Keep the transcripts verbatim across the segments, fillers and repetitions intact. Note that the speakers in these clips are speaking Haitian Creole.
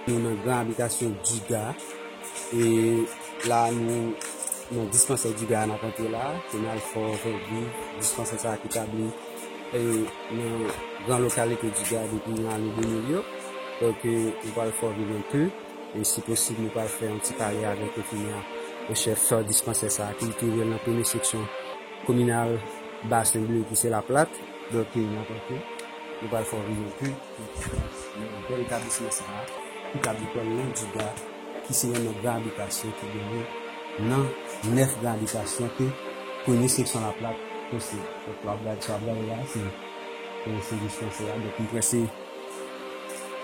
Nou nan gran abitasyon Diga. E la nou nan dispansè Diga a n ap antre la. Ke n al fè viv dispansè sa a ki tabli e, nan gran lokalite Diga depi nan ane de mil yo. Donk, e, nou pral fè viv enpe. E si posib, nou pral fè yon ti pale avèk enfimyè an chèf dispansè sa a ki twouve l nan premye seksyon kominal Basen Ble ki se Laplat. Donk, e, n ap antre. Nou pral fè viv enpe. Nan bèl etablisman sa a, ki tabli kò l nan Diga, ki se yonn nan gran abitasyon ki genyen nan nèf gran abitasyon ke premye seksyon Laplat posede. Donk, w ap gade, sa w ap gade la, se, se, se dispansè a. Donk, m kwè se,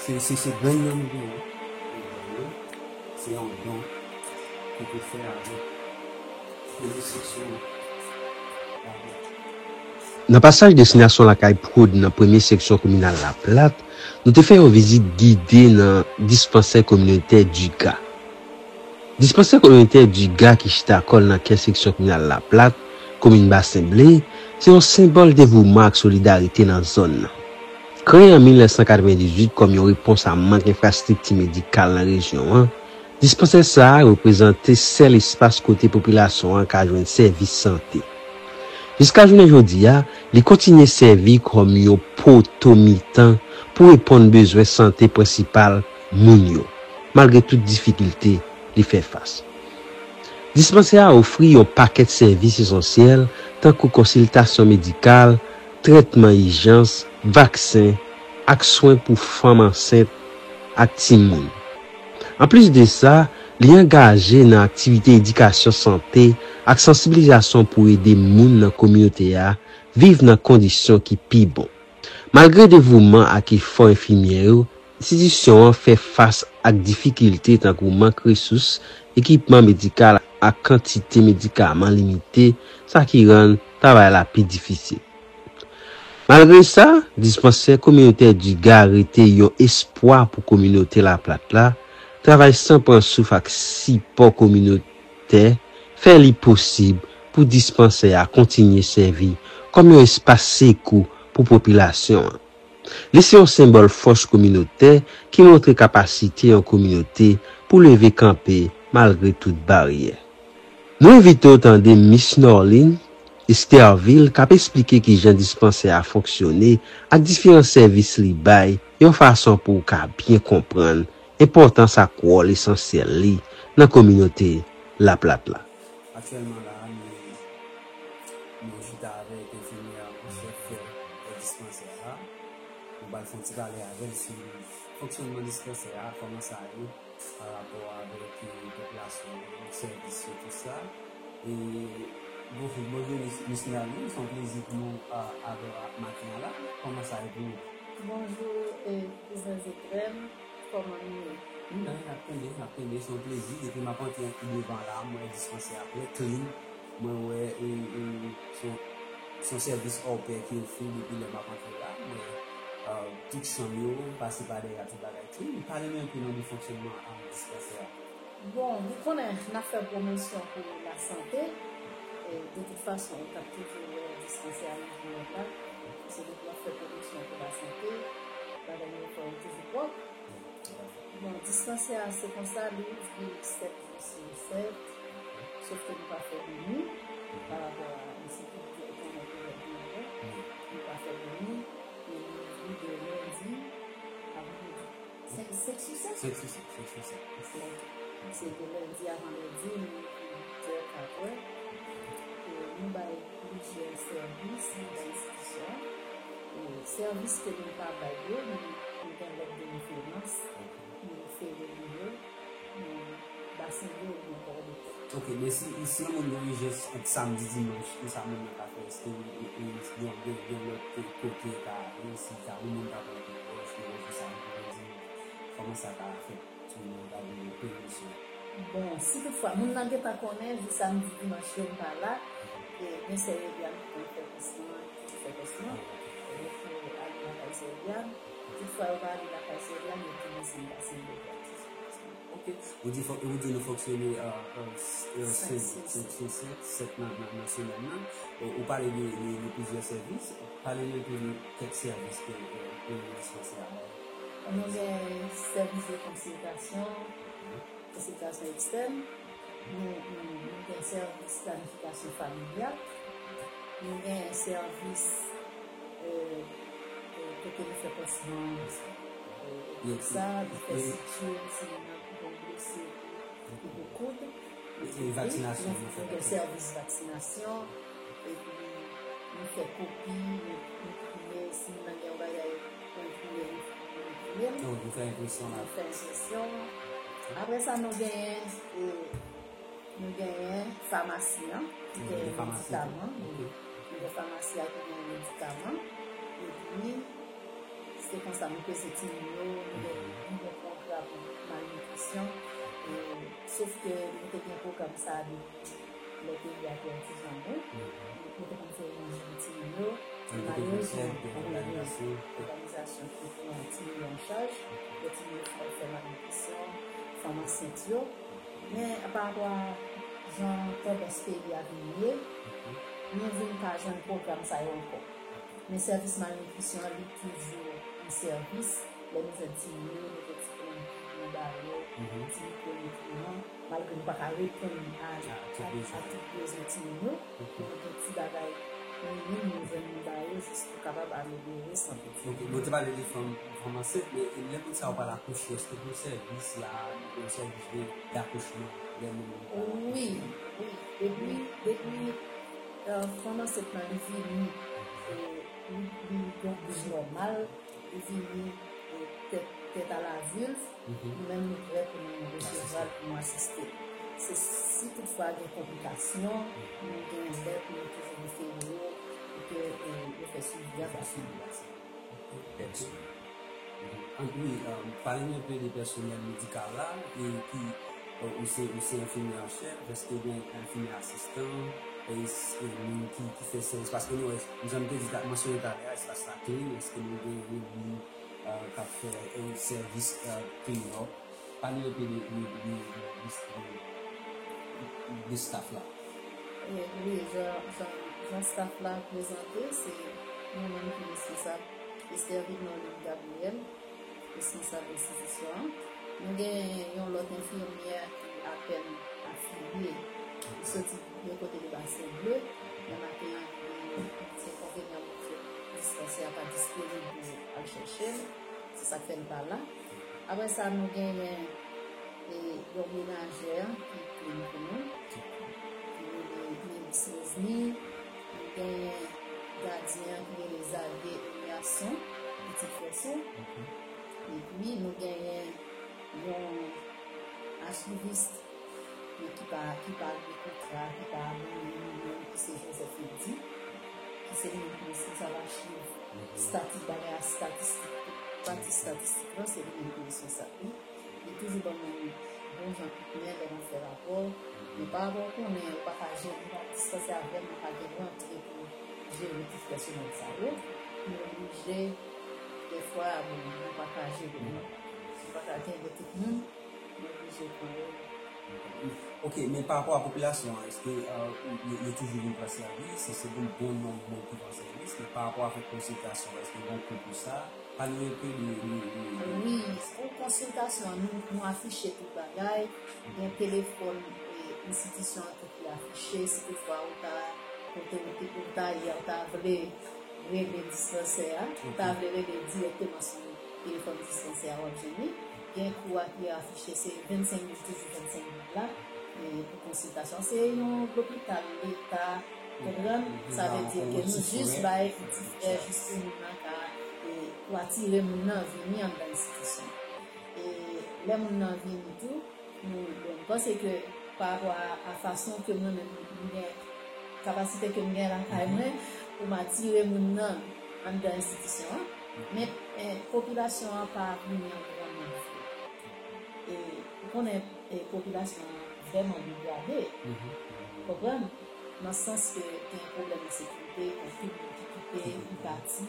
se, se, se grenn nan nou genyen. Se yon don ki te fè avèk premye seksyon Laplat. Nan pasaj Destinasyon Lakay Prod nan premye seksyon kominal Laplat, nou te fè yon vizit gide nan dispansè kominotè Diga. Dispansè kominotè Diga ki chita kò l nan kè seksyon kominal Laplat, komin Basen Ble, se yon senbòl devouman ak solidarite nan zòn nan. Kreye an mil nèf san katrevendizuit kòm yon repons a mank enfrastrikti medikal nan rejyon an, dispansè sa a reprezante sèl espas kote popilasyon an ka jwenn sèvis sante. Jiska jounen jodi a, li kontinye sèvi kòm yon poto mitan pou reponn bezwen sante prensipal moun yo, malgre tout difikilte li fè fas. Dispansè a ofri yon pakèt sèvis esansyèl, tankou konsiltasyon medikal, trètman ijans, vaksen, ak swen pou fanm ansent ak timoun. Anplis de sa, li angaje nan aktivite edikasyon sante ak sansibilizasyon pou ede moun nan kominote a viv nan kondisyon ki pi bon. Malgre devouman ak efò enfimyè yo, enstitisyon an fè fas ak difikilte tankou mank resous, ekipman medikal ak kantite medikaman limite, sa ki rann travay la pi difisil. Malgre sa, dispansè kominotè Diga rete yon espwa pou kominote Laplat la. Travay san pran souf ak sipò kominotè fè li posib pou dispansè a kontinye sèvi kòm yon espas sekou pou popilasyon an. Li se yon senbòl fòs kominotè ki montre kapasite yon kominote pou leve kanpe malgre tout baryè. Nou envite w tande Miss Norline Esterville k ap esplike kijan dispansè a fonksyone ak diferan sèvis li bay yon fason pou w ka byen konprann enpòtans ak wòl esansyèl li nan kominote Laplat la. Aktyèlman la, nou, nou chita avèk enfimyè an chèf dispansè a. Nou pral fè yon ti pale avè l sou fonksyònman dispansè a, kòman sa ye pa rapò avèk, e, popilasyon an, sèvis yo, tout sa. E, bonjou, bonjou, Miss, Miss Nerline, se yon plezi pou nou, a, avè w maten an la. Kòman sa ye pou ou? Bonjou, e, kouzen Zetrèm, kòman nou ye? N ap kenbe, n ap kenbe, se yon plezi. Depi m ap antre devan la, m wè dispansè a trè clean. Mwen wè, e, e, se yon, se yon sèvis òpè ki ofri depi lè m ap antre la. Mwen, e, tout chanm yo, pase pa dèyè, tout bagay clean. Pale m enpe nan de fonksyònman, a, dispansè a. Bon, ou konnen, n ap fè pwomosyon pou lasante. E, de tout fason, ou t ap toujou wè dispansè a nan jounen la. Se depi w ap fè pwomosyon pou lasante, bagay yo fè yo toujou pwòp. Bon, dispansè a se konsa, li ouvri sèt jou sou sèt, sof ke nou pa fè de nwi, pa rapò a ensekirite, ou konnen peryòd nou ye, nou pa fè de nwi, e li ouvri de lendi a vandredi. Senk, senk sou senk? Senk sou senk, senk sou senk. Senk. Se de lendi a vandredi, nou ouvri de kat è. E nou bay plizyè sèvis nan enstitisyon an. E sèvis ke nou pa bay yo, nou, nou gen lèt de referans, nou refere nou yo nan Basen Ble oubyen Pòdepè. Ok, men si, si yon moun gen ijans ant samdi, dimanch, kisa moun nan ka fè? Èske li, li, li, li gen, gen, gen lòt kote l ka ale? Si ta, yon moun ta pran yon pòch, yon jou samdi, lendi, kòman sa ka fèt? Sou nou ta vin pèmisyon. Bon, si toutfwa, moun nan gentan konnen, jou samdi, dimanch yo, m pa la. E, gen sè Eliane ki konn fè pòs lan, ki fè pòs lan. Donk, yo ale lakay sè Eliane. Toutfwa, yo pa ale lakay sè Eliane, yo tou desann Basen Ble gratis. Ok. Ou di, fò, ou di nou fonksyone, euh, euh, s-, euh, senk, senk sou senk, sèt nan, nan, nan semèn nan. Ou, ou pale de, de, de plizyè sèvis. Pale nou enpe de kèk sèvis ke, euh, ke dispansè a bay. Nou gen sèvis de konsiltasyon, konsiltasyon ekstèn, nou, nou, nou gen sèvis planifikasyon familyal, nou gen sèvis, euh, euh, kote nou fè pansman, euh, tout sa, nou fè sitir, si moun nan gon blese, ki pou koud. E vaksinasyon, nou fè sèvis vaksinasyon, epi nou fè kopi, nou, nou enprime, si moun nan gen yon bagay pou enprime, nou enprime l. Nou fè enpresyon la. Nou fè enpresyon. Apre sa, nou genyen, e, nou genyen famasi an, ki genyen medikaman. Nou gen famasi a ki genyen medikaman. Epi, se konsa nou peze timoun yo, nou gen, nou gen pwogram malnitrisyon. E, sof ke nou te gen pwogram sa a depi lè peyi a te yon ti jan bon. Nou te konn fè manje pou timoun yo. Men malerezman, wi, wi, òganizasyon ki pran timoun yo an chaj, lè timoun yo fè, fè malnitrisyon, fanm ansent yo. Men pa rapò a jan tandans peyi a vin ye, nou vin pa jwenn pwogram sa yo ankò. Men sèvis malnitrisyon an, li toujou an sèvis. Lè nou jwenn timoun yo, nou jwenn ti plenn pou nou ba yo, ti mikwo nitriman, malgre nou pa ka reponn a, a, a tout bezwen timoun yo, men gen ti bagay minim nou jwenn nou ba yo jis pou kapab amelyore sante timoun yo. Ok, bon, te pale de fanm, fanm ansent, men lè moun sa yo pral akouche, èske gen sèvis la, gen sèvis de, dakouchman, lè moun yo pral akouche? Wi, wi. Depi, depi, euh, fanm ansent lan li vini, euh, li, li gen yon bouj nòmal, li vini, euh, tèt, tèt a la vulve, nou menm nou prè pou nou resevwa l, pou nou asiste l. Se si toutfwa gen konplikasyon, nou gen lè pou nou toujou refere yo, pou ke, euh, yo fè swivi a fason li dwe. Wi, euh, pale nou enpe de pèsonèl medikal la, e ki, euh, ou se, ou se enfimyè an chèf, èske gen enfimyè asistan, e, s-, e moun ki, ki fè sèvis, paske nou wè, jan m te di, ta, mansyone talè a, espas la clean, èske nou gen yon moun, euh, k ap fè, euh, sèvis, euh, clean up? Pale enpe de, de, de, de, de, de staff la. E, wi, jan, jan, jan staff la prezante, se nou menm ki responsab, Esther Vidnorline Gabriel, responsab enstitisyon an. Nou gen yon lòt enfimyè ki apèn afilye, ki soti bò kote de Basen Ble. Nan maten an, li gen ti enkonvenyan, montre dispansè a pa disponib pou al chèche l. Se sa k fè l pa la. Apre sa, nou genyen, e, yon menajè ki clean pou nou, ki rele Nils Rosny. Nou genyen gadyen ki rele Xavier Eliasson, pitit frè Son. Epi, nou genyen yon achivis men ki pa, ki pa gen kontra, ki pa abone nou menm, ki se Joseph Eddy, ki se li menm ki responsab achiv, stati, bagay a statistik, pati statistik lan, se li menm ki responsab li. Li toujou ban nou bon jan kout men lè n ap fè rapò. Men pa rapò, ou konnen, ou pa ka jere, nou pa, dispansè a vrèman pa gen rantre pou jere tout pèsonèl sa yo. Nou oblije, dèfwa, bon, nou pa ka jere, nou pa ka kenbe tout moun. Yo oblije pran yo. Ok, men pa rapò a popilasyon an, èske, euh, yo, yo toujou vin pran sèvis? Èske gen bon nonb moun ki pran sèvis? Men pa rapò avèk konsiltasyon an, èske gen kou pou sa? Pale nou enpe de, de, de, de... Wi, pou konsiltasyon an, nou, nou afiche tout bagay. Gen telefòn, e, enstitisyon an tou ki afiche, si toutfwa ou ta, kote ou te, ou ta ye, ou ta vle rele dispansè a, ou ta vle rele dirèkteman sou telefòn dispansè a, w ap jwenn li. Gen kou a ki afiche, se vennsenk goud, toujou vennsenk goud la, e, pou konsiltasyon. Se yon lopital leta, konprann? Sa vle di ke nou jis bay ti frè jis pou moun nan ka, e, pou atire moun nan vini anndan enstitisyon. E lè moun nan vini tou, nou, bon, m panse ke pa rapò a, a fason ke mwen menm m gen, kapasite ke m gen lakay mwen pou m atire moun nan anndan enstitisyon an, men, eh, popilasyon an pa vini an gran nonb vre. E ou konnen, eh, popilasyon an vrèman degrade. Konprann? Nan sans ke gen pwoblèm ensekirite, anpil moun ki kite, ki pati.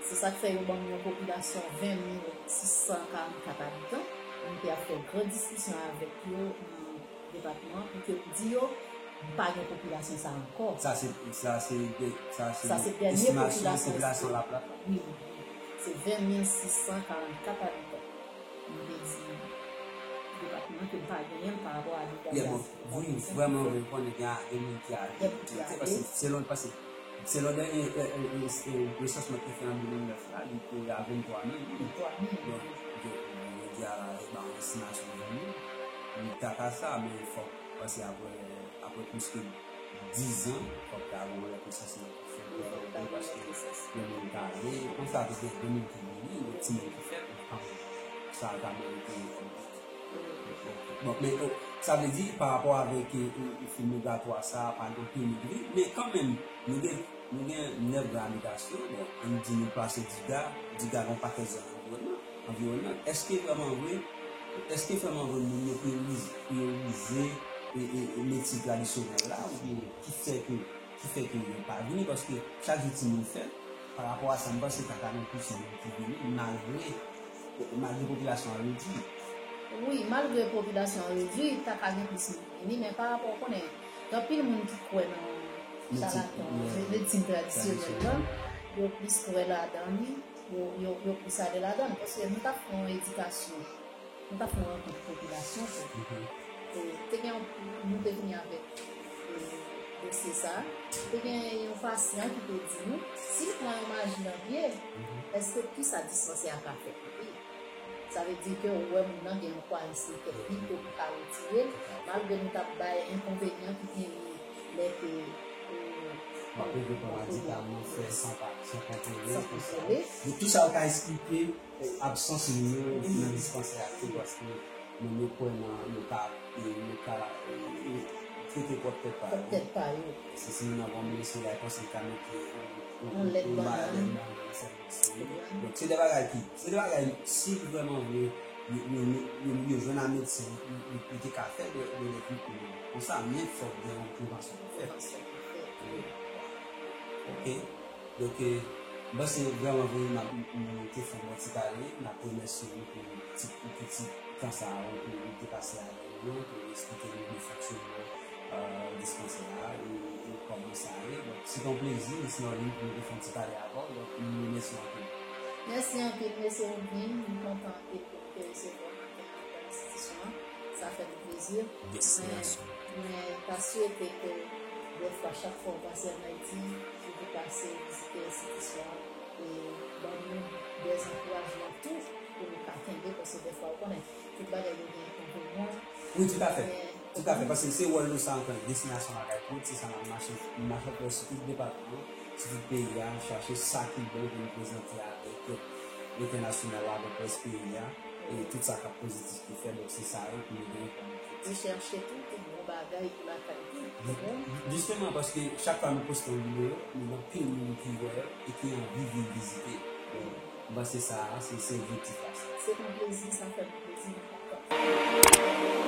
Se sa k fè yo ban m yon popilasyon ven mil sis san karannkat abitan. Nou te ap fè gran diskisyon avèk yo nan depatman an pou ke m di yo, pa gen popilasyon sa a ankò. Sa se, sa se, sa se estimasyon popilasyon La Plat la. Wi, wi, wi. Se ven mil sis san karannkat abitan. ke m pa genyen l pa rapò a Yeah, bon, wi, vrèman vre, konnen gen gen moun ki ale. Gen moun ki ale. Paske selon, paske selon dènye resans mwen te fè an de mil nèf la, li te a venntwa mil. Venntwa mil. Donk, jodi a la, e ba yon estimasyon vin. Li ta ka sa, men fòk, paske apre, apre plis ke dizan, fòk ta gen yon lòt resans nan ki fèt. Fòk ta gen yon lòt resans. Gen moun ki ale, konsa, gen moun ki vini, gen timoun ki fèt, men kanmenm, sa ta merite. Bon, men, oh, sa vle di, pa rapò avèk e, e, e fil migratwa sa a, pa gen anpil moun ki vini, men kanmenm, nou gen, nou gen nèf gran abitasyon, bon, ann di nou plase Diga, Diga gen yon pakèt zòn anviwònman, anviwònman. Èske vrèman vre, èske vrèman vre moun yo priyorize, priyorize e, e, e metye tradisyonèl la, oubyen ki fè ke ki fè ke yo pa vini, paske chak jou timoun fèt, pa rapò a sa, m panse ta ka gen plis moun ki vini, malgre, malgre popilasyon an redui. Wi, malgre popilasyon an redui, ta ka gen plis moun ki vini, men pa rapò, ou konnen, gen anpil moun ki kwè nan shalatan, medsin tradisyonèl la, yo plis kwè ladan li, yo, yo, yo plis ale ladan li, paske nou t ap fè yon edikasyon. Nou t ap fè yon rankont popilasyon tou. E, te gen yon, nou te vini avèk e, dosye sa a. Te gen yon pasyan ki te di nou, si l pran yon maji nan pye, èske kisa dispansè a ka fè pou li? Sa vle di ke ou wè moun nan gen yon kwayans nan tèt li ke ou ka retire l, malgre nou t ap bay enkonvenyan ki genyen lè ke ou w ap rive pran medikaman, fè san pa, san kontwole, tout sa. Donk, tou sa yo ka esplike absans moun yo nan dispansè a tou, paske moun yo kwè nan yo ka, yo ka trete pwòp tèt pa yo. Pwòp tèt pa yo. Paske si moun nan pran medisyon la, li panse li ka mete yon lèt bannann nan sèvis li. Donk, se de bagay ki, se de bagay, si vrèman vre, yo, yo, yo, yo jwenn a medsen, yo, yo, yo te ka fè de, de lèt li pou moun. Konsa, men fòk gen yon prevansyon pou fèt. Prevansyon pou fèt, wi. Ok. Donk, eh, m panse vrèman vre, m ap, m te fè yon bon ti pale, m ap remèsye ou pou ti, pou ti tan sa a, ou, ou te pase avèk nou, pou eksplike nou de fonksyonman, eh, dispansè a, e, e kòman sa ye. Donk, se te yon plezi, Miss Norline, pou nou te fè yon ti pale avè w. Donk, m remèsye w anpil. Mèsi anpil, mesye Rodney. M kontan anpil pou m te resevwa w nan enstitisyon an. Sa fè m plezi. Yes, mèsi. Men, men ta swete ke dèfwa, chak fwa w pase ann Ayiti, ou te pase vizite enstitisyon an, e ban nou dèz ankourajman tou pou nou ka kenbe, paske dèfwa, ou konnen, tout bagay yo gen enkonvenyan. Wi, toutafè. Toutafè, paske se wòl nou sa antanke destinasyon lakay Claude, se sa n ap mache, n mache sou tout depatman an, sou tout peyi a, chache sa ki bon pou nou prezante avèk entènasyonal la, avèk rès peyi a, e tout sa k ap pozitif ki fèt, donk se sa yo pou nou genyen kòm objektif. E chèche tou, tout bon bagay pou lakay tou, bon. Jisteman, paske chak fwa nou poste yon videyo, nou gen anpil moun ki wè e ki anvi vin vizite. Donk, m panse sa a, se, se objektif la sa. Se yon plezi, sa fè m plezi, nou kontan.